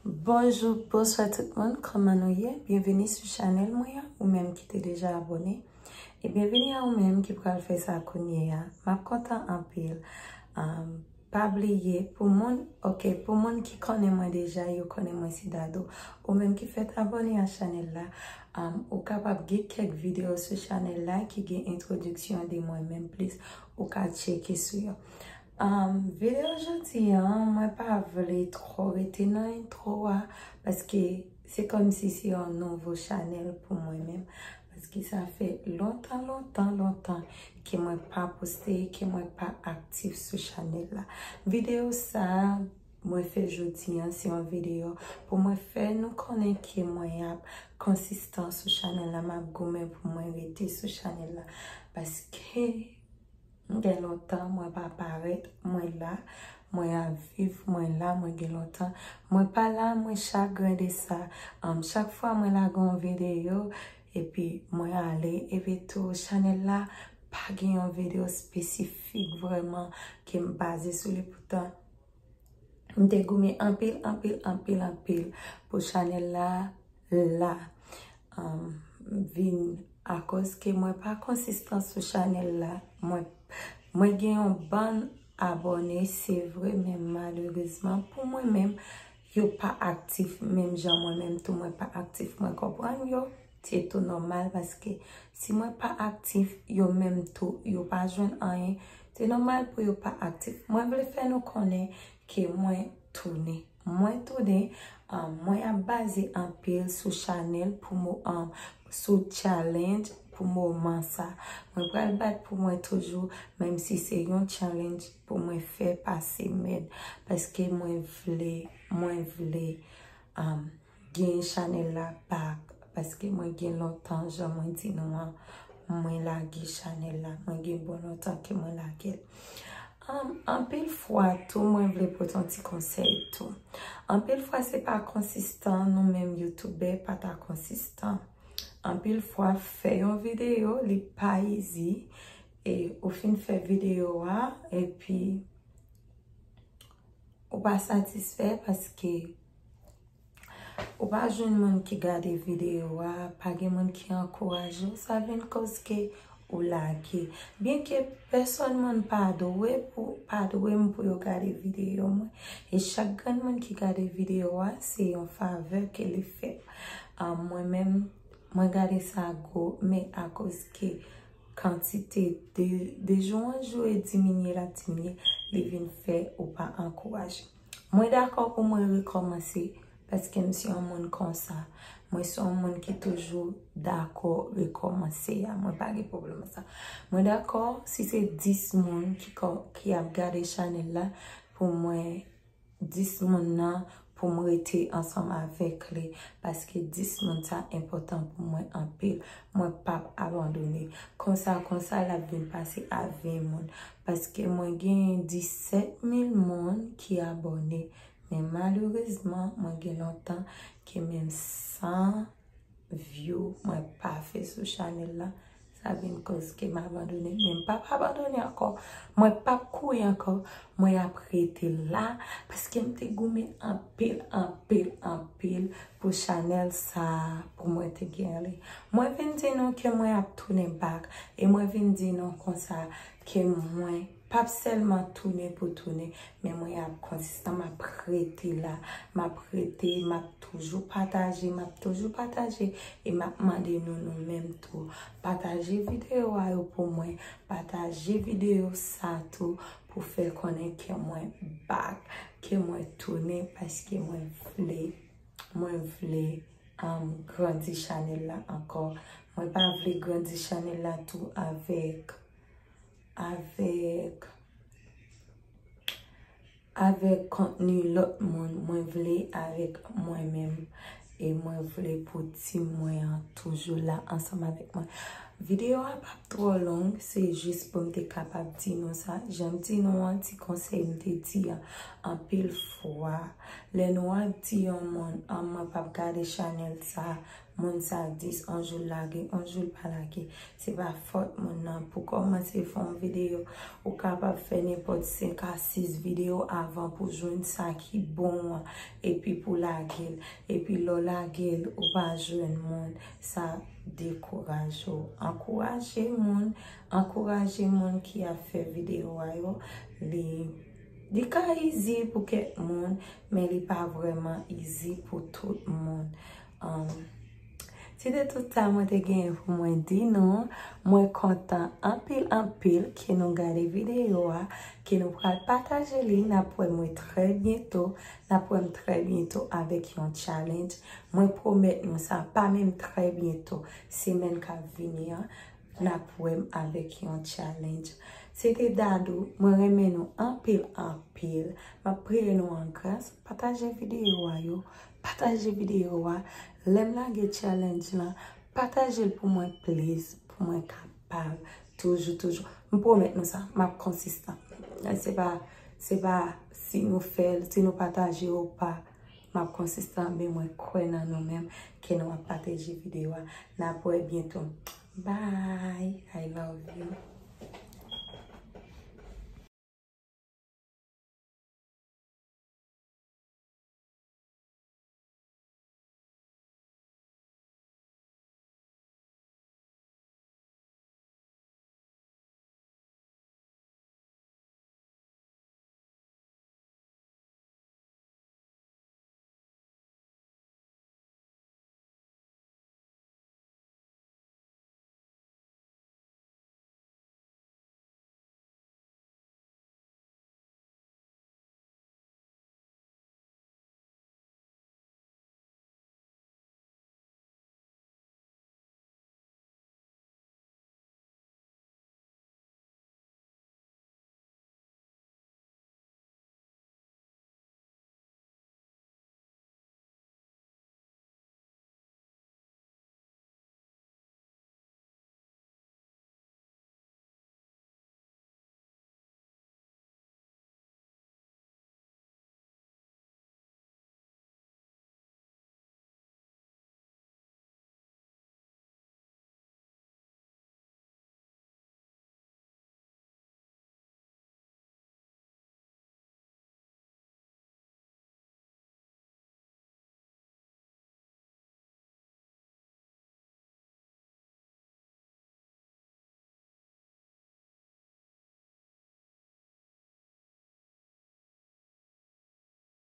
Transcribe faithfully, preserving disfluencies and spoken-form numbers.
Bonjou, bonswa tout moun, kòman nou ye? Byenveni sou chanèl mwen an, ou menm ki te deja abòne. E byenveni a ou menm ki pral fè sa kounye a. M ap kontan anpil. Um, pa bliye, pou moun, ok, pou moun ki konnen mwen deja, yo konnen mwen se Dadou. Ou menm ki fèk abòne a chanèl la, um, ou kapab gen kèk videyo sou chanèl la ki gen entwodiksyon de mwen menm plis. Ou ka tcheke sou yo. Um, videyo jodi an, mwen pa vle twò rete nan entwo a, paske se kòmsi se yon nouvo chanèl pou mwen menm. Paske sa fè lontan, lontan, lontan ke mwen pa poste, ke mwen pa aktif sou chanèl la. Videyo sa a, mwen fè jodi an, se yon videyo pou mwen fè nou konnen ke mwen ap konsistan sou chanèl la, m ap goumen pou mwen rete sou chanèl la. Paske M gen lontan mwen pa parèt, mwen la, mwen ap viv, mwen la, mwen gen lontan. Mwen pa la, mwen chagren de sa. Um, chak fwa mwen lage yon videyo, epi mwen ale, epi tou chanèl la pa gen yon videyo espesifik vrèman ke m baze sou li. Poutan, m te goumen anpil, anpil, anpil, anpil pou chanèl la la, um, vin akoz ke mwen pa konsistan sou chanèl la. Mwen, mwen gen yon bann abòne, se vre, men malerezman pou mwen menm, yo pa aktif menm jan mwen menm tou mwen pa aktif. Mwen konprann yo, se tou nòmal paske si mwen pa aktif, yo menm tou, yo pa jwenn anyen. Se nòmal pou yo pa aktif. Mwen vle fè nou konnen ke mwen tounen. Mwen tounen, um, mwen ap baze anpil sou chanèl pou mwen, um, sou challenge pou moman sa. Mwen pral bat pou mwen toujou, menm si se yon challenge pou mwen fè pase mèd. Paske mwen vle, mwen vle, um, gen chanèl la back. Paske mwen gen lontan, jan mwen di nou an, mwen lage chanèl la. Mwen gen bon lontan ke mwen lage l. Um, anpil fwa tou, mwen vle pote yon ti konsèy tou. Anpil fwa se pa konsistan, nou menm youtubè pa ta konsistan. Anpil fwa fè yon videyo, li pa easy. E ou fin fè videyo a, epi ou pa satisfè paske ou pa jwenn moun ki gade videyo a, pa gen moun ki ankouraje w, sa vin koz ke ou lage. Byenke pèsòn moun pa dwe pou, pa dwe m pou yo gade videyo mwen. E chak grenn moun ki gade videyo a, se yon favè ke li fè. A, mwen menm, mwen gade sa gwo, men akoz ke kantite de, de jou an jou e diminye l ap diminye, li vin fè ou pa ankouraje. Mwen dakò pou mwen rekòmanse, paske m se yon moun konsa. Mwen se yon moun ki toujou dakò rekòmanse a. Mwen pa gen pwoblèm ak sa. Mwen dakò si se dis moun ki kò, ki ap gade chanèl la, pou mwen dis moun nan, pou m rete ansanm avèk li, paske dis moun sa enpòtan pou mwen anpil. Mwen p ap abandone. Konsa, konsa, l ap vin pase a ven moun, paske mwen gen disèt mil moun ki abòne, men malerezman, mwen gen lontan ke menm san view mwen pa fè sou chanèl la, sa vin koz ke m abandone. Men m p ap abandone ankò. Mwen p ap kouri ankò. Mwen ap rete la, paske m te goumen anpil, anpil, anpil pou chanèl sa a, pou mwen te gen li. Mwen vin di nou ke mwen ap tounen back, e mwen vin di nou konsa ke mwen p ap sèlman tounen pou tounen, men mwen ap konsistan, m ap rete la, m ap rete, m ap toujou pataje, m ap toujou pataje, e m ap mande nou, nou menm tou, pataje videyo a yo pou mwen, pataje videyo sa tou pou fè konnen ke mwen back, ke mwen tounen, paske mwen vle, mwen vle, um, grandi chanèl la ankò. Mwen pa vle grandi chanèl la tou avèk, avèk, avèk kontni lòt moun. Mwen vle avèk mwen menm. E mwen vle pou team mwen an toujou la ansanm avèk mwen. Videyo a p ap twò long, se jis pou m te kapab di nou sa. Jan m di nou an, ti konsèy m te di an, anpil fwa, lè nou ap di yon moun, an, mwen p ap gade chanèl sa, moun sa dis, on jou l lage, on jou l pa lage. Se pa fòt moun nan. Pou kòmanse fè yon videyo, ou kapab fè nenpòt senk a sis videyo avan pou jwenn sa ki bon an, epi pou lage l. Epi lè w lage l, ou pa jwenn moun, sa dekouraje w. Ankouraje moun, ankouraje moun ki ap fè videyo a yo. Li, li ka izi pou kèk moun, men li pa vrèman izi pou tout moun. Um, se te tout sa mwen te genyen pou mwen di nou. Mwen kontan anpil, anpil ke nou gade videyo a, ke nou pral pataje li. N ap wè mwen trè byento. N ap wè m trè byento avèk yon challenge. Mwen pwomèt nou sa, pa menm trè byento, semèn k ap vini an, n ap wè m avèk yon challenge. Se te Dadou, mwen renmen nou anpil, anpil. M ap priye nou an gras, pataje videyo a yo, pataje videyo a. Lè m lage challenge lan, pataje l pou mwen, please, pou mwen kapab toujou, toujou. M pwomèt nou sa, m ap konsistan. Se pa, se pa si nou fè l, si nou pataje ou pa, m ap konsistan, men mwen kwè nan nou menm, ke nou ap pataje videyo a. N ap wè byento. Bye, I love you.